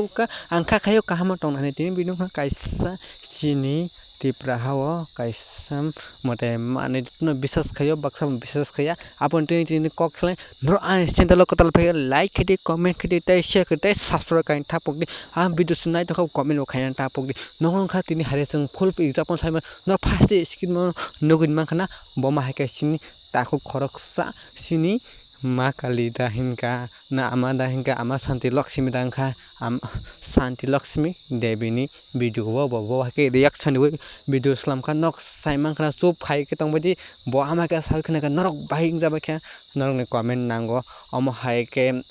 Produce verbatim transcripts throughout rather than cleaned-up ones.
Ang kha khayo kaham tong nani tini bini wngkha kaisa chini Tipra hao kaisa mwtai manwi jotono bisas khaio, baksa bo bisas khaiya. Aboni twi tini kok khlai norok ani channel o kwtal phai like khaidi, comment khaidi, tei share khaidi, tei subscribe kaini thapok di. Ang video se nai tongkha comment bo khaina thapok di. Nokno wngkha tini hari chwng full example saimano norok first day screen o nugwi mankha na bo ma hai khe chini takhuk khoroksa chini ma kali da hinkha na ama da hinkha, ama Santi Lakshmi da hinkha, am-, Santi Lakshmi Devi ni video o bo, bo hai khe reaction riui video slam kha, nok sai mankha na chup khai khe tong baidi bo ama khe saui khna khe norok bahai wngja bai khe norok ni comment nango omo hai khe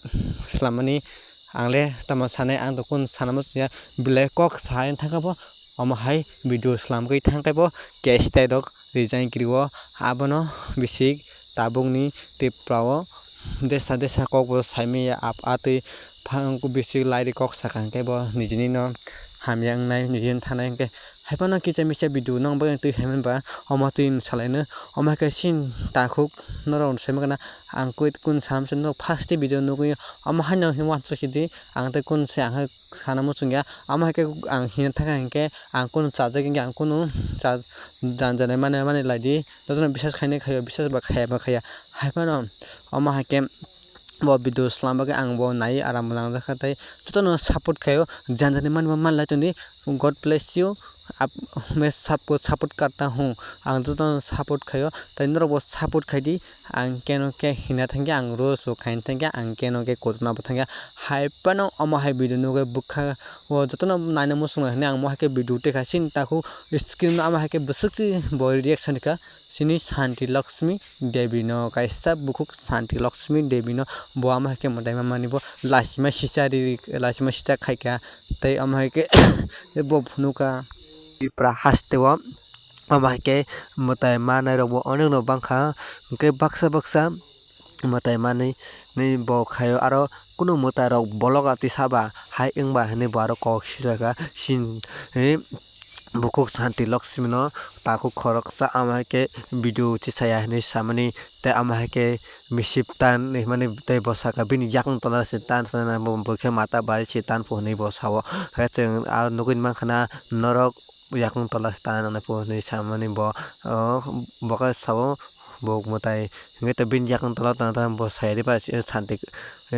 slam mani ang le tamo sanai ang to kun sana muchung ya belai kok sai thang kha bo omo hai video slam khe thang khe bo case tai rok resign kiri o abono bisik tabuk ni Tripura o desa desa kok bo saimaya ap atwi phang bisik lairi kok sakha hwnkhe bo nijini no hamya wngnai nijini thanai hwnkhe haiphano kisa misa video no bagwi twi haiman ba omo twi salaino omo hai khe sin takhuk norok sai mangana ang koi kun sam se norok first video nugwi omo haino uansuk sidi ang tei kun se ang hai sana muchung ya omo hai khe ang hino thangkha hinkhe ang kunu chajak hinkhe ang kunu cha janjanai mani mani laidi. Jotono bisas khainai khaio, bisas ba khaya ba khaya. Haiphano omo hai khe bo video slam bagwi ang bo naiwi aram bo nangjakha tei jotono support khaio, janjani manwi manlai tongdi. God bless you. Ap-, मैं सबको support करता हूँ. Ang jotono support khaio tei norokbo support khaidi. Ang keno khe hina thangkhe, ang roast bo khaina thangkhe, ang keno khe kotorma bo thangkhe. Haiphano omo hai video nugwi bwkha o jotono naina muchungo hinwi ang mo hai khe video tei kha chini takhuk screen no ama hai khe bwswk se bo reaction rikha. Chini Santi Lakshmi Devi no kaisa bukhuk Santi Lakshmi Devi no bo ama hai khe mwtai mamani bo lachima sicha ri, lachima sicha khaikha tei ama hai khe bo phunukha Tripura haste o ama hai khe mwtai manai rok bo onek no bangkha hwnkhe baksa baksa mwtai manwi ni bo khaio aro kunu mwtai rok bolok ati saba hai wngba hinwi bo aro kok sijakha sin. Bukhuk Santi Lakshmi no takhuk khoroksa ama hai khe video tisaya hinwi samani tei ama hai khe misip tan hinmani tei bo saka bini yakung tola se tan sana bo bo khe mata bai se tan pho hinwi bo sao. Hai chwng aro nugwi mankha na norok yakung tola se tan nang nai pho hinwi samani bo bo khe sao bo mwtai hwnkhe bini yakung tola tang tang bo sai ri bai Santi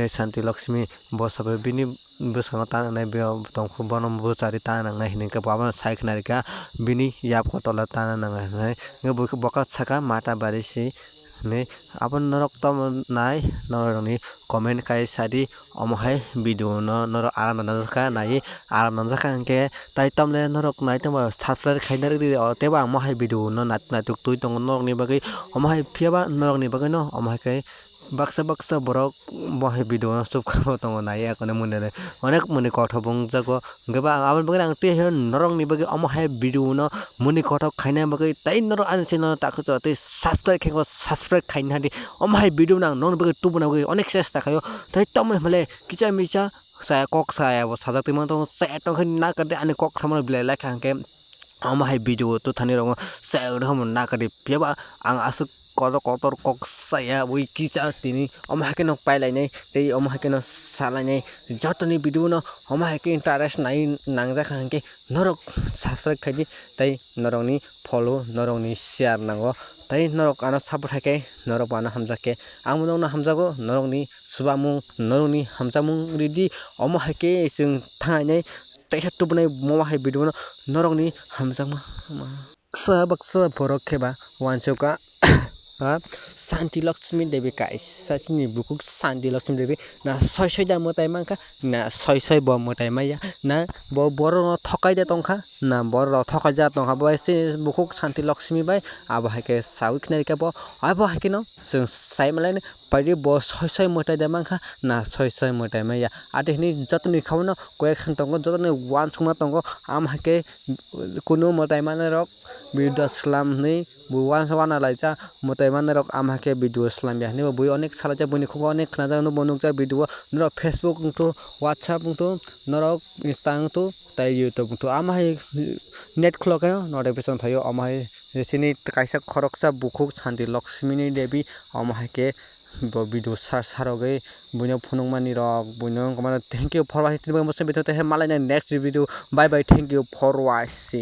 Santi Lakshmi bo sabai bini. Bwskango ta nangnai tongkhu bono bwchari ta nangnai hinwi khe bo abono sai khna rikha bini yak kotola ta nangnai hinwi. Hwnkhe bo khe bokhak saka mata bari si hinwi abono norok tamo nai norokni comment khai sadi omo hai video no norok aram nangjak kha naiwi aram nangjak kha hinkhe tai tamle norok nai tongba subscribe khaina rwdi teibo ang omo hai video no naituk naituk twi tongo norokni bagwi omo hai phiyaba norokni bagwino omo hai khe. Baksa baksa borok bo hai video no chupkha bo tongo nai ya kone mwnwi onek mwnwi kothok bo wngjago hwnkhe ba aboni bagwi ang tei norokni bagwi omo hai video no mwnwi kothok khaina bagwi tei norok ani channel no takhuk tei subscribe khe subscribe khaina di omo hai video no ang norokni bagwi tubuna bagwi onek chesta khaio tei tamo hinmale kisa misa saya kok saya bo sajak tongma tongo saya tongkhe nakar tei ani kok samano belai laikha hwnkhe. Omo hai video o twthani rokno chayok rwkha nakari phiyaba ang aswk kotor kotor kok saya ui kicha tini omo hai kheno pailainai tei omo hai kheno salainai jotoni video no omo hai khe interest nai nangjak kha hinkhe norok subscribe khaidi tei norokni follow norokni share nango tei norok ano support hai khe norok bo ano hamjak khe ang bo norokno hamjago norokni chubamung norokni hamjakmung ridi omo hai khe chwng thangnai. Teisa tubunai mo hai video no norokni hamjakma baksa baksa borok khe ba uansukha. Ha, Santi Lakshmi Devi kaisa chini bukhuk Santi Lakshmi Devi na soi soi da mwtai mankha na soi soi bo mwtai maya na bo borok no thokai da tongkha na borok rok thokai da tongkha bo se bukhuk Santi Lakshmi bai abo hai khe sawi khna rikha bo abo hai kheno chwng sai malai. Paidi bo soi soi mwtai da mankha na soi soi mwtai maya ati hinwi jotoni khaui no koi ekha tongo jotoni uansukma tongo ama hai khe kunu mwtai manai rok video slam hinwi bo uansa uanalaijak mwtai manai rok ama hai khe video slam ya hinwi bo bui onek salaijak buini khugo onek khnajak hinwi bo nukjak video o norok Facebook wngthu WhatsApp wngthu norok Insta wngthu tei YouTube wngthu ama hai net khulok khe notification phaio ama hai. Chini kaisa khoroksa bukhuk Santi Lakshmi ni Devi omo hai khe bo video sa sarogwi buino phunukmani rok buino wngkha mano thank you for watching, tini bagwi bwsai video tei malaina next video, bye bye, thank you for watching.